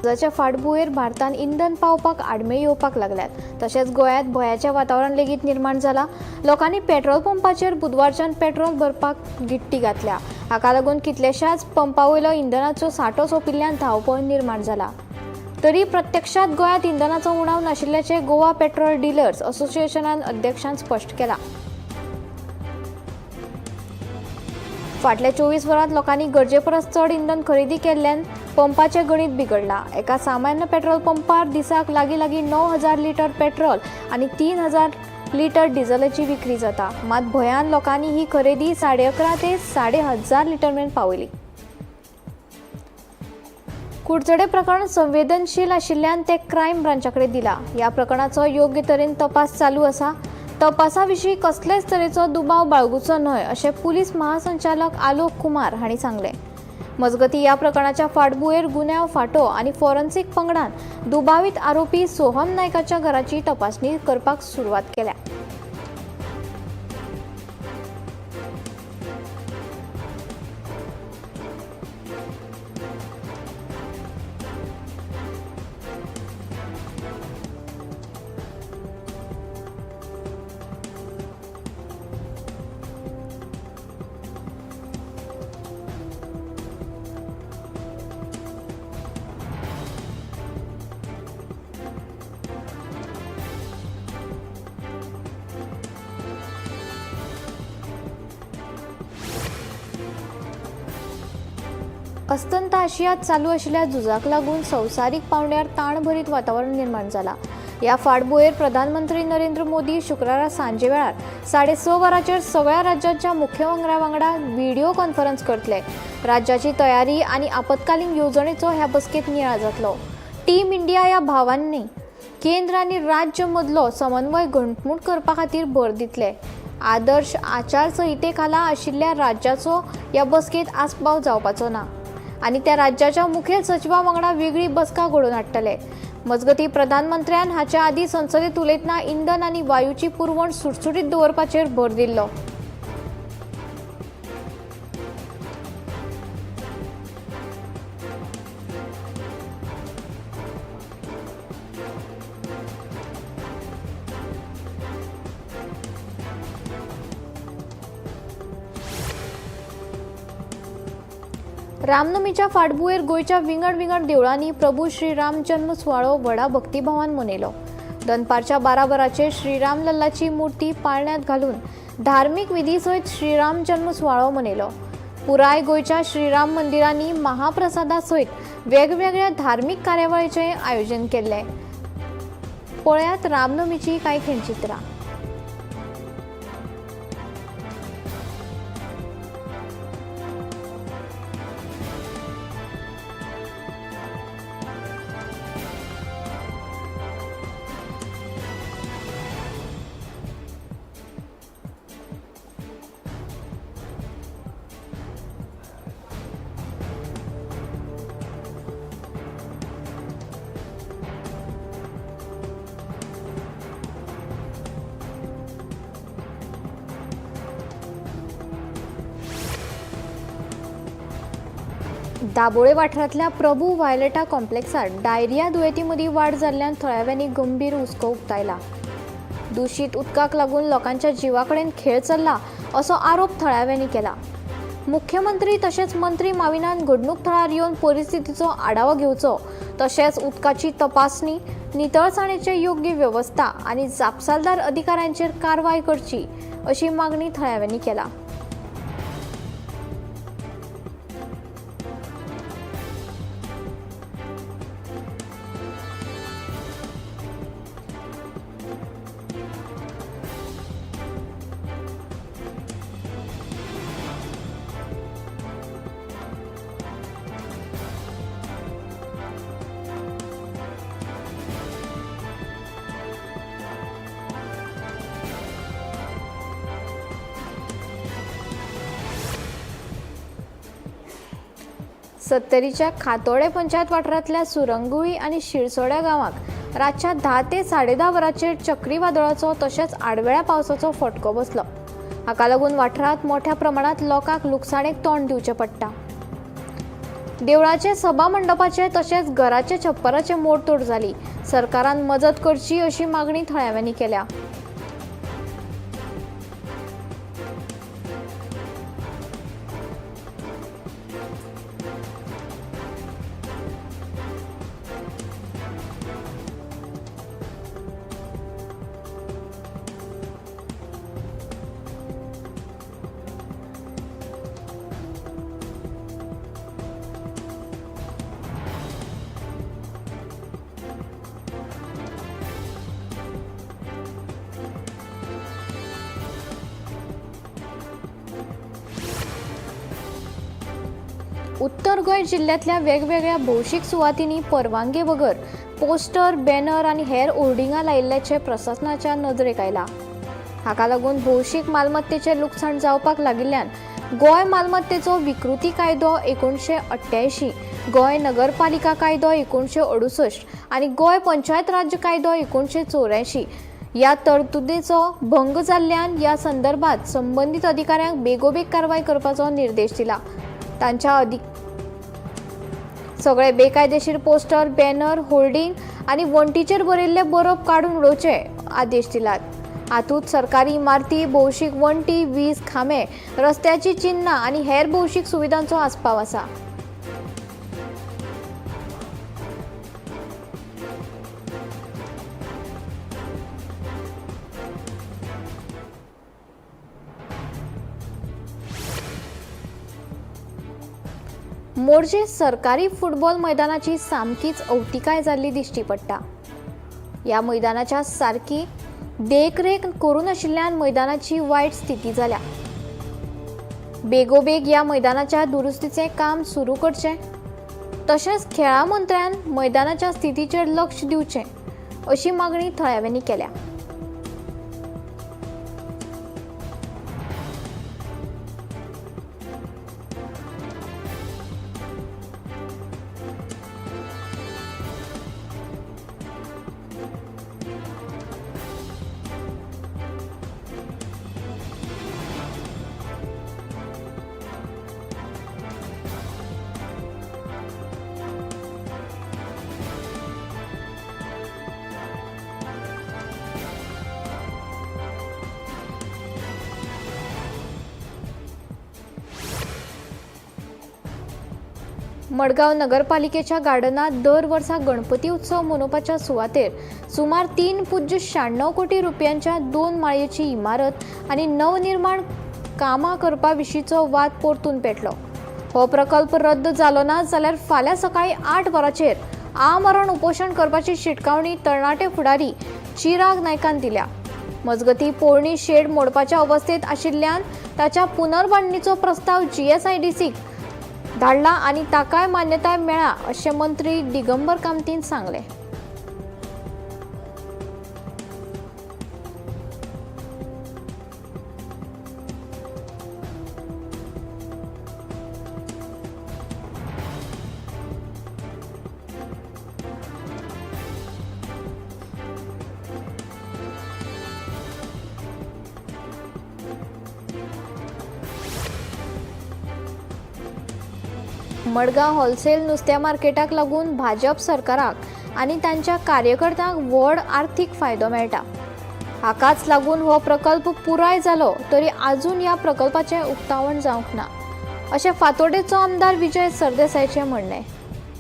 झुजाच्या फाटभुंयेर भारतान इंधन पावपाक आडमेळी येवपाक लागल्यात. तशेंच गोंयांत भंयाचें वातावरण लेगीत निर्माण जाला. लोकांनी पेट्रोल पंपाचेर बुधवारच्यान पेट्रोल भरपाक गिट्टी घातल्या. हाका लागून कितल्याशाच पंपा वयलो इंधनाचो सांठो सोंपिल्ल्यान धांवपळ निर्माण जाला. तरी प्रत्यक्षात गोंयांत इंधनाचो उणाव नाशिल्ल्याचें गोवा पेट्रोल डिलर्स असोसिएशनान अध्यक्षान स्पश्ट केलां. फाटल्या 24 वरांत लोकांनी गरजे परस चड इंधन खरेदी केल्ल्यान पंपाचें गणीत बिगडलां. एका सामान्य पेट्रोल पंपार दिसाक लागीं लागीं 9,000 लिटर पेट्रोल आनी 3,000 लिटर डिझलाची विक्री जाता. मात भंयान लोकांनी ही खरेदी 11.5 ते 1,500 लिटर मेरेन पावयली. कुडचडे प्रकरण संवेदनशील आशिल्ल्यान ते क्रायम ब्रांचा कडेन दिला. ह्या प्रकरणाचो योग्य तरेन तपास चालू आसा. तपासा विशीं कसलेच तरेचो दुबाव बाळगुचो न्हय अशें पुलीस महासंचालक आलोक कुमार हांणी सांगलें. मजगतीं ह्या प्रकरणाच्या फाटभुंयेर गुन्यांव फांटो आनी फॉरेन्सिक पंगडान दुबावीत आरोपी सोहम नायकाच्या घराची तपासणी करपाक सुरवात केल्या. अस्तंत आशियांत चालू आशिल्ल्या झुजाक लागून संवसारीक पांवड्यार ताणभरीत वातावरण निर्माण जाला. ह्या फाटभुंयेर प्रधानमंत्री नरेंद्र मोदी शुक्रारा सांजे वेळार 6:30 वरांचेर सगळ्या राज्यांच्या मुख्यमंत्र्यां वांगडा व्हिडिओ कॉन्फरन्स करतले. राज्याची तयारी आनी आपत्कालीन येवजणेचो ह्या बसकेंत नियाळ जातलो. टीम इंडिया ह्या भावांनी केंद्र आनी राज्य मदलो समन्वय घटमूट करपा खातीर भर दितले. आदर्श आचारसंहिते खाला आशिल्ल्या राज्याचो ह्या बसकेंत आस्पाव जावपाचो ना आनी त्या राज्याच्या मुखेल सचिवा वांगडा वेगळी बसका घडोवन हाडटले. मजगतीं प्रधानमंत्र्यान हाचे आदीं संसदेंत उलयतना इंधन आनी वायूची पुरवण सुटसुटीत दवरपाचेर भर दिल्लो. रामनमीच्या फाटभुंयेर गोंयच्या विंगड विंगड देवळांनी प्रभू श्रीराम जन्म सुवाळो व्हडा भक्तिभावान मनयलो. दनपारच्या 12 वरांचेर श्रीराम लल्लाची मूर्ती पाळण्यांत घालून धार्मीक विधी सयत श्रीराम जन्म सुवाळो मनयलो. पुराय गोंयच्या श्रीराम मंदिरांनी महाप्रसादा सयत वेगवेगळ्या धार्मीक कार्यावळीचें आयोजन केल्लें. पळयात रामनमीची कांय खिणचित्रां. दाबोळे वाठारांतल्या प्रभू व्हायलेटा कॉम्प्लेक्सात डायरिया दुयेंती मदीं वाड जाल्ल्यान थळाव्यांनी गंभीर हुस्को उक्तायला. दूषित उदकाक लागून लोकांच्या जिवा कडेन खेळ चल्ला असो आरोप थळाव्यांनी केला. मुख्यमंत्री तशेंच मंत्री माविनान घडणूक थळार येवन परिस्थितीचो आढावो घेवचो, तशेंच उदकाची तपासणी, नितळसाणेची योग्य वेवस्था आनी जापसालदार अधिकाऱ्यांचेर कारवाय करची अशी मागणी थळाव्यांनी केला. सत्तरीच्या खातोडे पंचायत वाठारांतल्या सुरंगुळी आनी शिरसोड्या गांवाक रातच्या 10 ते 10:30 वरांचेर चक्रीवादळाचो तशेंच आडवेळ्या पावसाचो फटको बसलो. हाका लागून वाठारांत मोठ्या प्रमाणांत लोकांक लुकसाणेक तोंड दिवचें पडटा. देवळाचे सभा मंडपाचे तशेंच घराचे छप्पराचे मोडतोड जाली. सरकारान मजत करची अशी मागणी थळाव्यांनी केल्या. उत्तर गोंय जिल्ल्यांतल्या वेगवेगळ्या भौशीक सुवातींनी परवानगे बगर पोस्टर, बॅनर आनी हेर होर्डिंगां लायिल्ल्याचें प्रशासनाच्या नदरेक आयलां. हाका लागून भौशीक मालमत्तेचें लुकसाण जावपाक लागिल्ल्यान गोंय मालमत्तेचो विकृती कायदो 1988, गोंय नगरपालिका कायदो 1968 आनी गोंय पंचायत राज्य कायदो 1984 ह्या तरतुदीचो भंग जाल्ल्यान ह्या संदर्भात संबंदीत अधिकाऱ्यांक बेगोबेग कारवाय करपाचो निर्देश दिला. तांच्या अधिक सगळे बेकायदेशीर पोस्टर, बॅनर, होर्डिंग आनी वण्टीचेर बरयल्ले बरोवप काडून उडोवचे आदेश दिलात. हातूंत सरकारी इमारती, भौशीक वण्टी, वीज खांबे, रस्त्याची चिन्नां आनी हेर भौशीक सुविधांचो आस्पाव आसा. मोरजे सरकारी फुटबॉल मैदानाची सामकीच अवतिकाय जाल्ली दिश्टी पडटा. ह्या मैदानाच्या सारकी देखरेख करूं नाशिल्ल्यान मैदानाची वायट स्थिती जाल्या. बेगोबेग ह्या मैदानाच्या दुरुस्तीचें काम सुरू करचें, तशेंच खेळां मंत्र्यान मैदानाच्या स्थितीचेर लक्ष दिवचें अशी मागणी थळाव्यांनी केल्या. मडगांव नगरपालिकेच्या गार्डनांत दर वर्सा गणपती उत्सव मनोवपाच्या सुवातेर सुमार 3.96 कोटी रुपयांच्या 2 माळयेची इमारत आनी नवनिर्माण कामां करपा विशींचो वाद परतून पेटलो. हो प्रकल्प रद्द जालो ना जाल्यार फाल्यां सकाळीं 8 वरांचेर आमरण उपोशण करपाची शिटकावणी तरणाटे फुडारी चिराग नायकान दिल्या. मजगतीं, पोरणी शेड मोडपाच्या अवस्थेत आशिल्ल्यान ताच्या पुनर्बांदणीचो प्रस्ताव जीएसआयडीसीक धाडला आनी ताकाय मान्यताय मेळ्ळा अशें मंत्री दिगंबर कामतीन सांगलें. मडगांव होलसेल नुस्त्या मार्केटाक लागून भाजप सरकाराक आनी तांच्या कार्यकर्त्यांक व्हड आर्थीक फायदो मेळटा. हाकाच लागून हो प्रकल्प पुराय जालो तरी आजून ह्या प्रकल्पाचें उक्तावण जावंक ना अशें फातोर्डेचो आमदार विजय सरदेसायचें म्हणणें.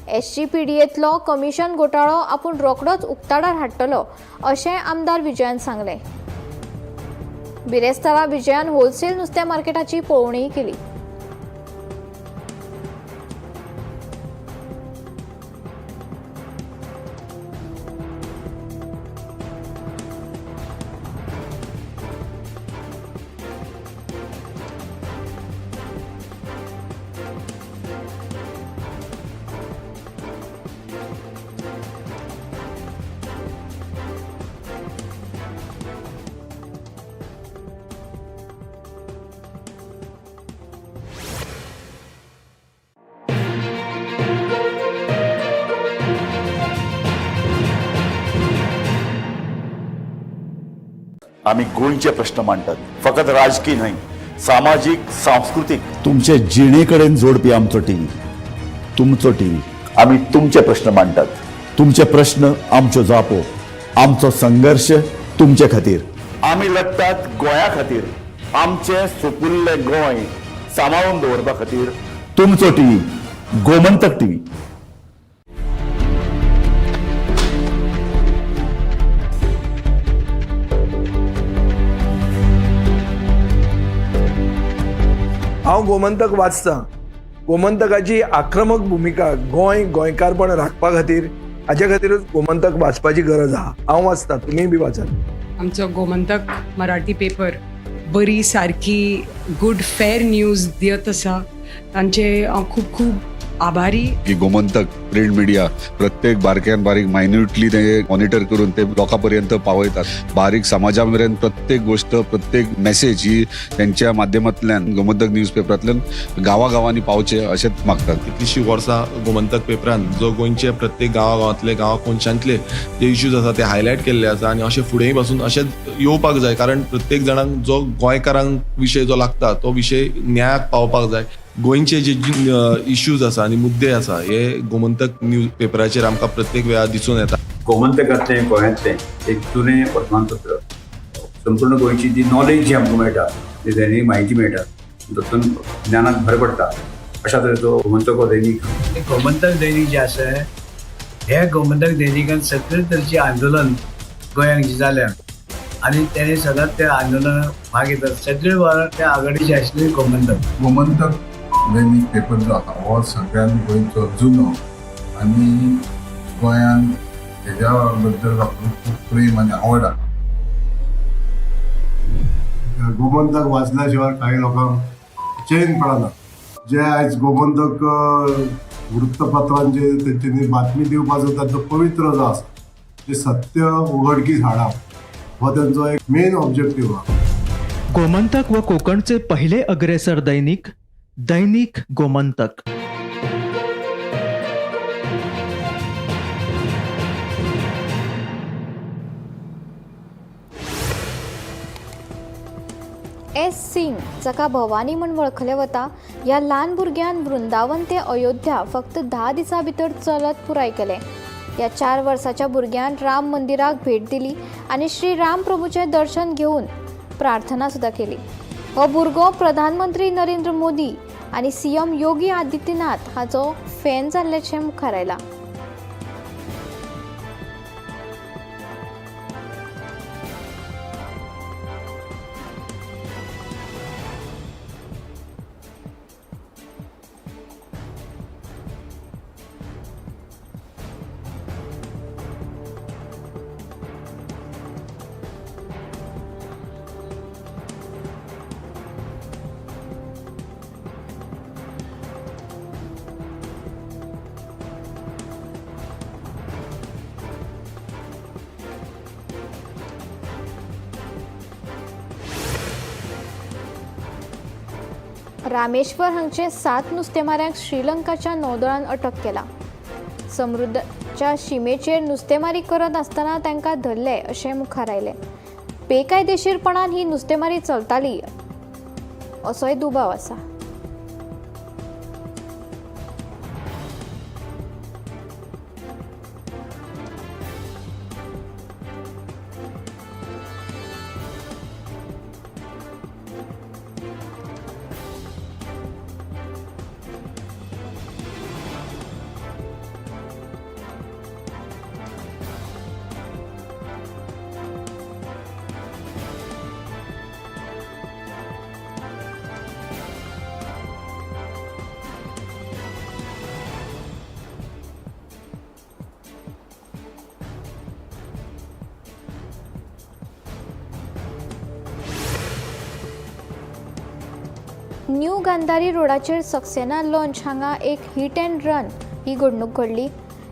एसजीपीडीएंतलो कमिशन घोटाळो आपूण रोखडोच उक्ताडार हाडटलो अशेंय आमदार विजयान सांगलें. बिरेस्तारा विजयान होलसेल नुस्त्या मार्केटाची पळोवणीय केली. आमी गोंयचे प्रश्न मांडटात, फकत राजकी न्हय, सामाजीक, सांस्कृतीक, तुमचे जिणे कडेन जोडपी आमचो टीव्ही. तुमचो टीव्ही. आमी तुमचे प्रश्न मांडटात, तुमचे प्रश्न आमच्यो जापो, आमचो संघर्श तुमचे खातीर. आमी लडटात गोंया खातीर, आमचें सुपुल्लें गोंय सांबाळून दवरपा खातीर. तुमचो टीव्ही, गोमंतक टीव्ही. हांव गोमंतक वाचतां. गोमंतकाची आक्रमक भुमिका गोंय गोंयकारपण राखपा खातीर, हाजे खातीरूच गोमंतक वाचपाची गरज आहा. हांव वाचतां, तुमीय बी वाचात. आमचो गोमंतक मराठी पेपर बरी सारकी गुड फेर न्यूज दियत आसा. तांचे हांव खूब खूब आभारी. की गोमंतक प्रिंट मिडिया प्रत्येक बारक्यान बारीक मायन्युटली ते मॉनिटर करून ते लोकां पर्यंत पावयतात. बारीक समाजा मेरेन प्रत्येक गोष्ट, प्रत्येक मेसेज ही त्यांच्या माध्यमांतल्यान गोमंतक न्यूज पेपरांतल्यान गांवागांवांनी पावचे अशेंच मागतात. कितलीशीं वर्सां गोमंतक पेपरान जो गोंयचे प्रत्येक गांवागांवांतले, गांवा कोनशांतले जे इश्यूज आसा ते हायलायट केल्ले आसा आनी अशें फुडेंय पासून अशेंच येवपाक जाय, कारण प्रत्येक जाणांक जो गोंयकारांक विशय जो लागता तो विशय न्यायाक पावपाक जाय. गोंयचे जे इश्यूज आसा आनी मुद्दे आसा हे गोमंतक न्यूज पेपराचेर आमकां प्रत्येक वेळार दिसून येता. गोमंतकांतलें गोंयांतलें एक जुनें वर्तमानपत्र. संपूर्ण गोंयची जी नॉलेज जी आमकां मेळटा, जी दैनीक म्हायती मेळटा, तातूंत ज्ञानाक भर पडटा. अशा तरेचो गोमंतक हो दैनीक. गोमंतक दैनीक जें आसा, हे गोमंतक दैनिकान सगळे तरेचें आंदोलन गोंयांत जी जाल्या आनी तेणे सदांच त्या आंदोलनात भाग घेतात. सगळे वावर त्या आघाडीचे आशिल्ले गोमंतक. गोमंतक दैनीक पेपर जो आसा हो सगळ्यान गोंयचो जुनो आनी गोंयान हेज्या बद्दल लोकांक खूब प्रेम आनी आवड आसा. गोमंतक वाचल्या शिवाय काही लोकांक चैन पडना. जे आयज गोमंतक वृत्तपत्रांचे तेंच्यांनी बातमी दिवपाचो तांचो पवित्र जो आसा, जे सत्य उघडकीस हाडप हो तेंचो एक मेन ऑब्जेक्टीव आहा. गोमंतक व कोकणचे पहिले अग्रेसर दैनिक, दैनिक गोमंतक. एस सिंग जाका भवानी म्हूण वळखले वता, ह्या ल्हान भुरग्यान वृंदावन ते अयोध्या फक्त 10 दिसां भितर चलत पुराय केलें. ह्या 4 वर्साच्या भुरग्यान राम मंदिराक भेट दिली आनी श्री राम प्रभूचें दर्शन घेवन प्रार्थना सुद्दां केली. हो भुरगो प्रधानमंत्री नरेंद्र मोदी आनी सीएम योगी आदित्यनाथ हाचो फॅन जाल्ल्याचें मुखार आयलां. रामेश्वर हांगचे 7 नुस्तेमाऱ्यांक श्रीलंकाच्या नौदळान अटक केला. समुद्राच्या शिमेचेर नुस्तेमारी करत आसतना तांकां धरले अशें मुखार आयलें. बेकायदेशीरपणान ही नुस्तेमारी चलताली असोय दुबाव आसा. न्यू गांधारी रोडाचेर सक्सेना लॉन्च हांगा एक हिट अँड रन ही घडणूक घडली.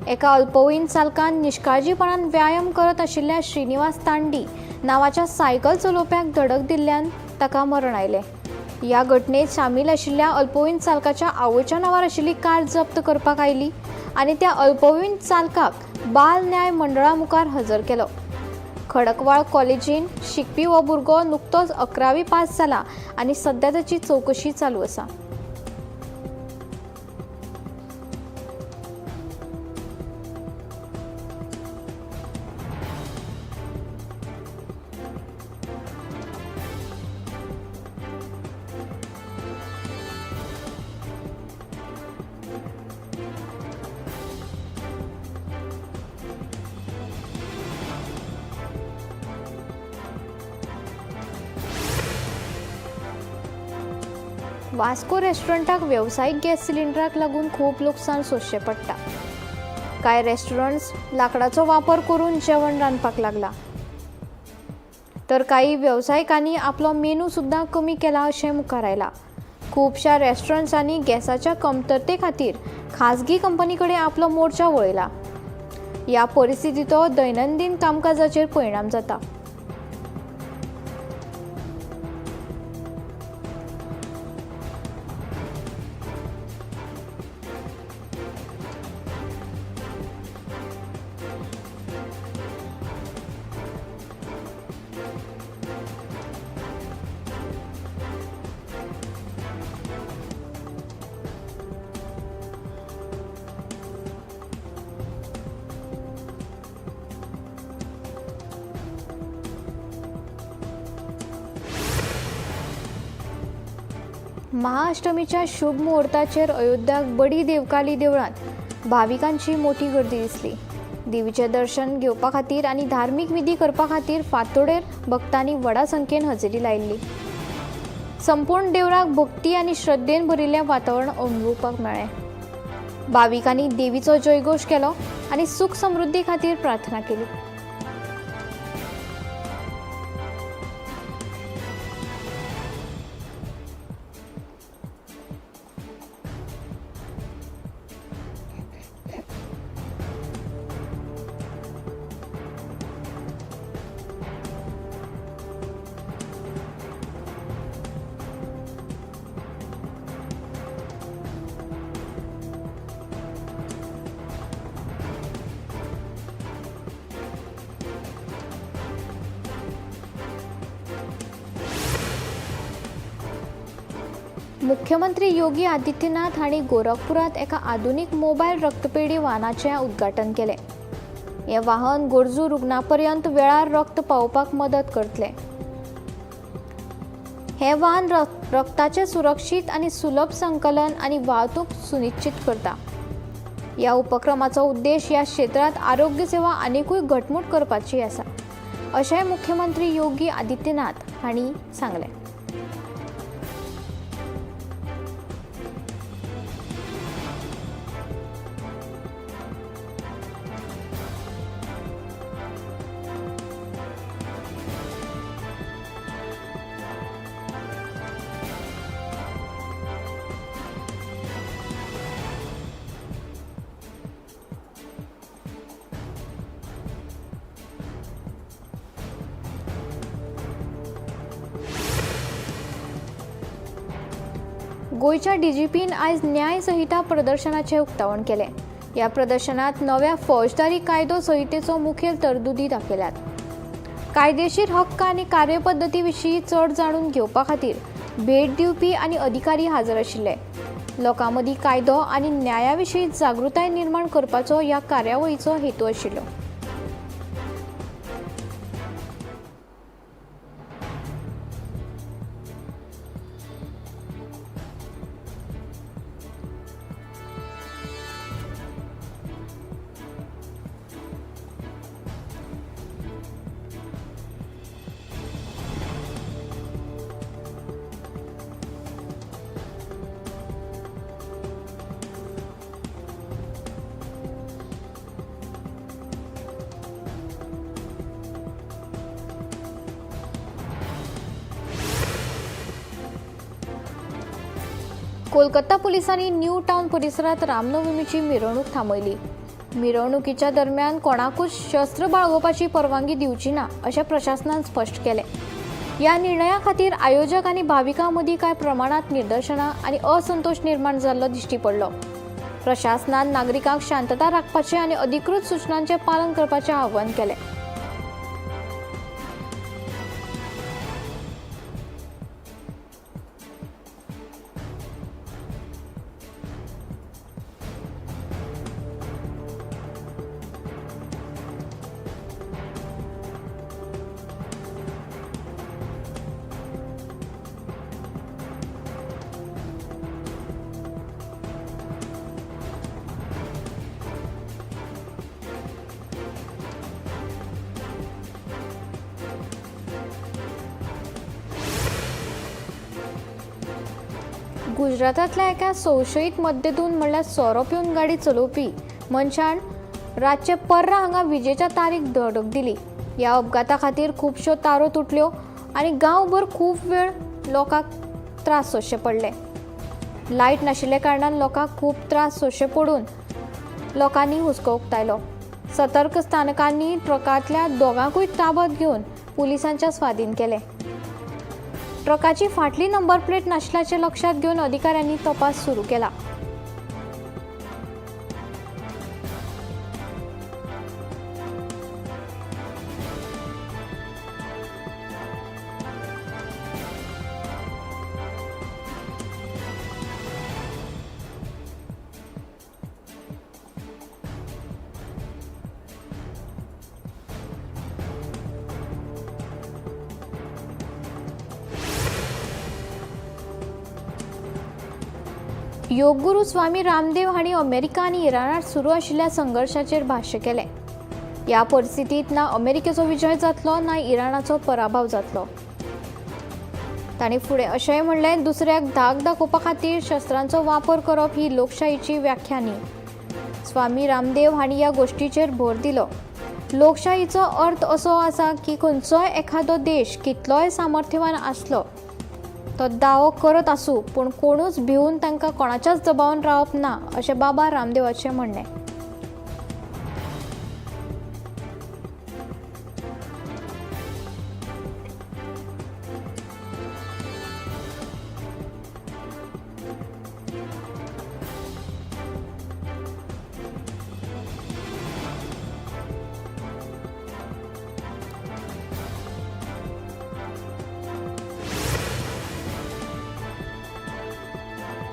एका अल्पवयीन चालकान निश्काळजीपणान व्यायाम करत आशिल्ल्या श्रीनिवास तांडी नांवाच्या सायकल चलोवप्याक धडक दिल्ल्यान ताका मरण आयलें. ह्या घटनेत सामील आशिल्ल्या अल्पवयीन चालकाच्या आवयच्या नांवार आशिल्ली कार जप्त करपाक आयली आनी त्या अल्पवयीन चालकाक बाल न्याय मंडळा मुखार हजर केलो. खडकवाळ कॉलेजीन शिकपी हो भुरगो नुकतोच 11वी पास जाला आनी सध्या ताची चवकशी चालू आसा. वास्को रेस्टॉरंटाक वेवसायीक गॅस सिलिंडराक लागून खूब लुकसाण सोंसचें पडटा. कांय रेस्टॉरंट्स लांकडाचो वापर करून जेवण रांदपाक लागला, तर काही वेवसायिकांनी आपलो मेनू सुद्दां कमी केला अशें मुखार आयलां. खुबश्या रेस्टॉरंट्सांनी गॅसाच्या कमतरते खातीर खाजगी कंपनी कडेन आपलो मोर्चा वळयला. ह्या परिस्थितीचो दैनंदीन कामकाजाचेर परिणाम जाता. महाअष्टमीच्या शुभ मुहूर्ताचेर अयोध्याक बडी देवकाली देवळांत भाविकांची मोठी गर्दी दिसली. देवीचें दर्शन घेवपा खातीर आनी धार्मीक विधी करपा खातीर फांतोडेर भक्तांनी व्हडा संख्येन हजेरी लायिल्ली. संपूर्ण देवळाक भक्ती आनी श्रद्धेन भरिल्लें वातावरण अणभवपाक मेळ्ळें. भाविकांनी देवीचो जयघोश केलो आनी सुख समृद्धी खातीर प्रार्थना केली. मुख्यमंत्री योगी आदित्यनाथ हांणी गोरखपुरांत एका आधुनीक मोबायल रक्तपेढी वाहनाचें उद्घाटन केलें. हें वाहन गरजू रुग्णा पर्यंत वेळार रक्त पावोवपाक मदत करतलें. हें वाहन रक्ताचें सुरक्षीत आनी सुलभ संकलन आनी वाहतूक सुनिश्चित करता. ह्या उपक्रमाचो उद्देश ह्या क्षेत्रांत आरोग्य सेवा आनिकूय घटमूट करपाची आसा, अशेंय मुख्यमंत्री योगी आदित्यनाथ हांणी सांगलें. गोंयच्या डीजीपीन आयज न्याय संहिता प्रदर्शनाचें उक्तावण केलें. ह्या प्रदर्शनांत नव्या फौजदारी कायदो संहितेचो मुखेल तरतुदी दाखयल्यात. कायदेशीर हक्क आनी कार्यपद्दती विशीं चड जाणून घेवपा खातीर भेट दिवपी आनी अधिकारी हाजर आशिल्ले. लोकां मदीं कायदो आनी न्याया विशीं जागृताय निर्माण करपाचो ह्या कार्यावळीचो हेतू आशिल्लो. कोलकाता पुलिसांनी न्यू टावन परिसरात रामनवमीची मिरवणूक थांबयली. मिरवणुकीच्या दरम्यान कोणाकूच शस्त्र बाळगोवपाची परवानगी दिवची ना अशें प्रशासनान स्पश्ट केलें. ह्या निर्णया खातीर आयोजक आनी भाविकां मदीं कांय प्रमाणांत निदर्शनां आनी असंतोश निर्माण जाल्लो दिश्टी पडलो. प्रशासनान नागरिकांक शांतता राखपाचें आनी अधिकृत सूचनांचें पालन करपाचें आवाहन केलें. गुजरातांतल्या एका संशयीत मद्यधून म्हणल्यार सोरो पिवन गाडी चलोवपी मनशान रातचे पर्रा हांगा विजेच्या तारीक धडक दिली. ह्या अपघाता खातीर खुबश्यो तारो तुटल्यो आनी गांवभर खूब वेळ लोकांक त्रास सोंसचे पडले. लायट नाशिल्ल्या कारणान लोकांक खूब त्रास सोंसचे पडून लोकांनी हुस्को उक्तायलो. सतर्क स्थानकांनी ट्रकांतल्या दोगांकूय ताब्यांत घेवन पुलिसांच्या स्वाधीन केले. ट्रकाची फाटली नंबर प्लेट नाशिल्ल्याचें लक्षांत घेवन अधिकाऱ्यांनी तपास सुरू केला. योगगुरू स्वामी रामदेव हांणी अमेरिका आनी इराणांत सुरू आशिल्ल्या संघर्शाचेर भाश्य केलें. ह्या परिस्थितींत ना अमेरिकेचो विजय जातलो ना इराणाचो पराभव जातलो. तांणी फुडें अशेंय म्हणलें, दुसऱ्याक धाक दाखोवपा खातीर शस्त्रांचो वापर करप ही लोकशाहीची व्याख्या न्ही. स्वामी रामदेव हांणी ह्या गोश्टीचेर भर दिलो. लोकशाहीचो अर्थ असो आसा की खंयचोय एखादो देश कितलोय सामर्थ्यवान आसलो तो दावो करत आसूं, पूण कोणूच भिवन तांकां कोणाच्याच दबावान रावप ना अशें बाबा रामदेवाचें म्हणणें.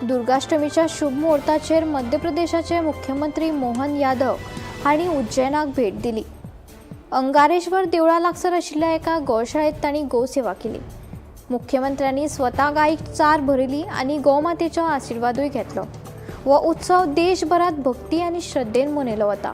दुर्गाष्टमीच्या शुभ मुहूर्ताचेर मध्य प्रदेशाचे मुख्यमंत्री मोहन यादव हांणी उज्जैनाक भेट दिली. अंगारेश्वर देवळा लागसर आशिल्ल्या एका गोशाळेंत तांणी गोसेवा केली. मुख्यमंत्र्यांनी स्वता गायक चार भरिल्ली आनी गोमातेचो आशिर्वादूय घेतलो. हो उत्सव देशभरात भक्ती आनी श्रद्धेन मनयलो वता.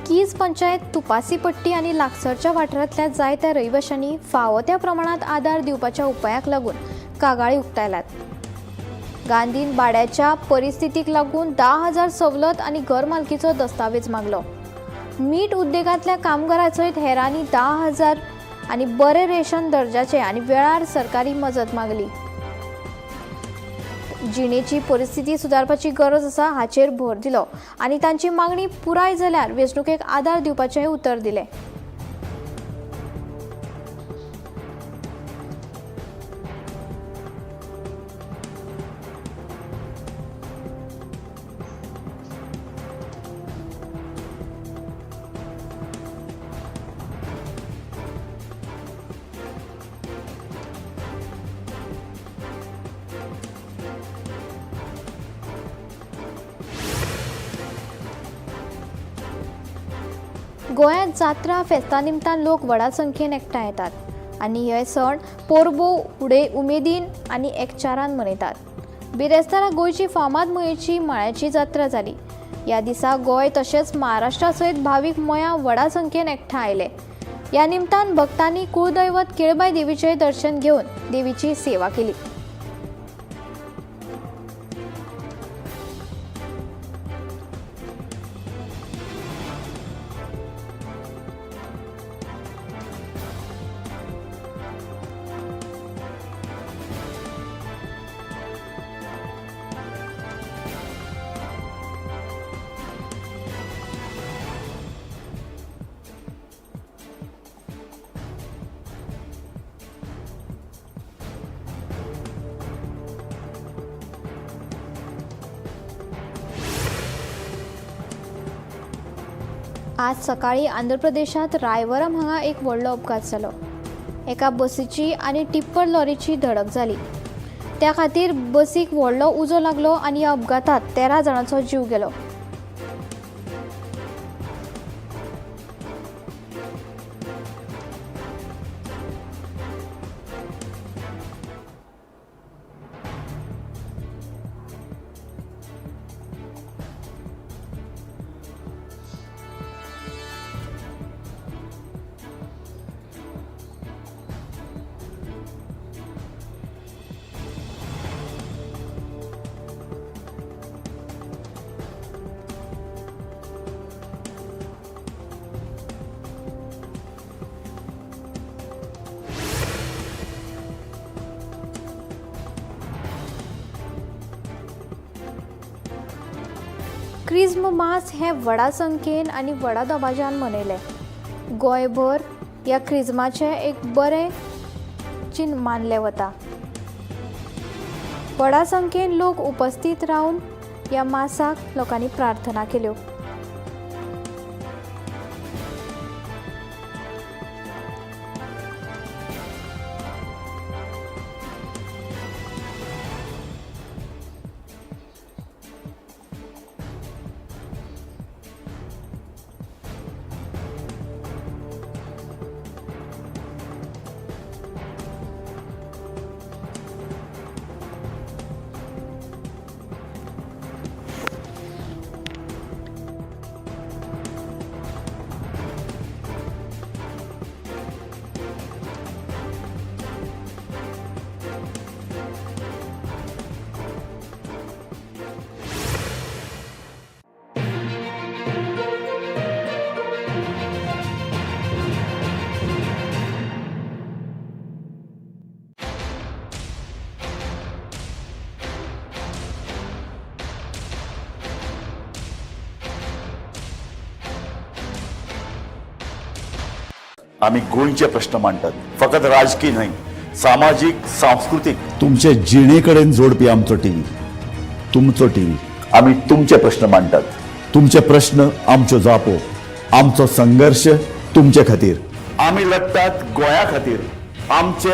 कीज पंचायत तुपासीपट्टी आनी लागसरच्या वाठारांतल्या जायत्या रहिवाशांनी फावो त्या प्रमाणांत आदार दिवपाच्या उपायाक लागून कागाळी उक्तायल्यात. गांधीन भाड्याच्या परिस्थितीक लागून 10,000 सवलत आनी घर मालकीचो दस्तावेज मागलो. मीठ उद्देगांतल्या कामगारां सयत हेरांनी 10,000 आनी बरे रेशन दर्जाचे आनी वेळार सरकारी मजत मागली. जिणेची परिस्थिती सुदारपाची गरज आसा हाचेर भर दिलो आनी तांची मागणी पुराय जाल्यार वेंचणुकेक आदार दिवपाचें उतर दिलें. गोंयांत जात्रा फेस्ता निमतान लोक व्हडा संख्येन एकठांय येतात आनी हे सण परबो उमेदीन आनी एकचारान मनयतात. बिरेस्तारा गोंयची फामाद मयेची माळ्याची जात्रा जाली. ह्या दिसा गोंय तशेंच महाराष्ट्रा सयत भावीक मयां व्हडा संख्येन एकठांय आयले. ह्या निमतान भक्तांनी कुळदैवत केळबाय देवीचें दर्शन घेवन देवीची सेवा केली. आज सकाळी आंध्र प्रदेशांत रायवरम हांगा एक व्हडलो अपघात जालो. एका बसीची आनी टिप्पर लॉरीची धडक जाली. त्या खातीर बसीक व्हडलो उजो लागलो आनी ह्या अपघातांत 13 जाणांचो जीव गेलो. क्रिज्म मास हें व्हडा संख्येन आनी व्हडा दबाज्यान मनयलें. गोंयभर ह्या क्रिज्माचें एक बरें चिन्न मानलें वता. व्हडा संख्येन लोक उपस्थीत रावन ह्या मासाक लोकांनी प्रार्थना केल्यो. आमी गोंयचे प्रश्न मांडटात, फकत राजकी न्हय, सामाजीक, सांस्कृतीक, तुमचे जिणे कडेन जोडपी आमचो टीव्ही, तुमचो टीव्ही. आमी तुमचे प्रश्न मांडटात, तुमचे प्रश्न आमच्यो जापो, आमचो संघर्श तुमचे खातीर. आमी लढटात गोंया खातीर. आमचे